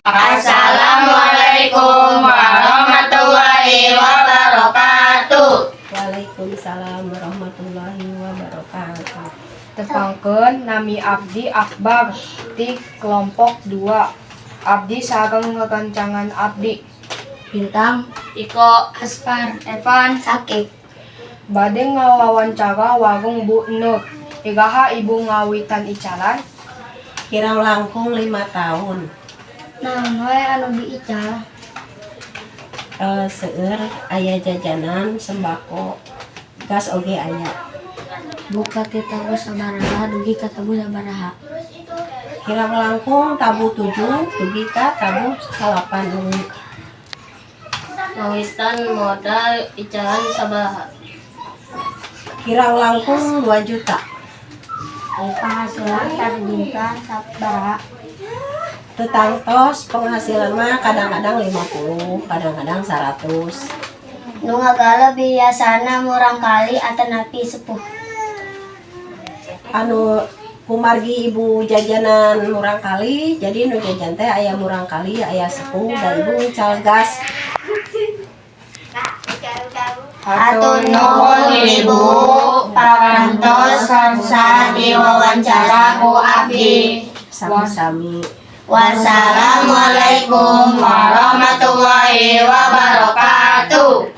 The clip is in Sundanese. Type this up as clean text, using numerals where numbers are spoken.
Assalamualaikum warahmatullahi wabarakatuh. Waalaikumsalam warahmatullahi wabarakatuh. Tepangkeun, nami abdi Akbar ti kelompok 2. Abdi sareng rerencangan abdi. Bintang. Iko. Aspar. Evan. Sakit. Bade ngawawancara warung Bu Nur. Iraha Ibu ngawitan icalan? Kirang langkung 5 tahun. Naon wae anu diical? Seueur, aya jajanan, sembako, gas oge aya. Buka ti tabuh sabaraha dugi ka tabuh sabaraha? Kirang langkung tabuh 7 dugi ka tabuh 8 deui. Ngawitan modal icalan sabaraha? Kirang langkung 2 juta. Penghasilan sadinten sabaraha? Teu tangtos, penghasilan mah kadang-kadang 50, kadang-kadang 100. Nu ngagaleuh biasana murangkalih atanapi sepuh? Anu kumargi Ibu jajanan murangkalih, jadi nu jajan teh aya murangkalih, aya sepuh, dan Ibu ngical gas. Hatur nuhun, Ibu, parantos kersa diwawancara ku abdi. Sami-sami. Wassalamualaikum warahmatullahi wabarakatuh.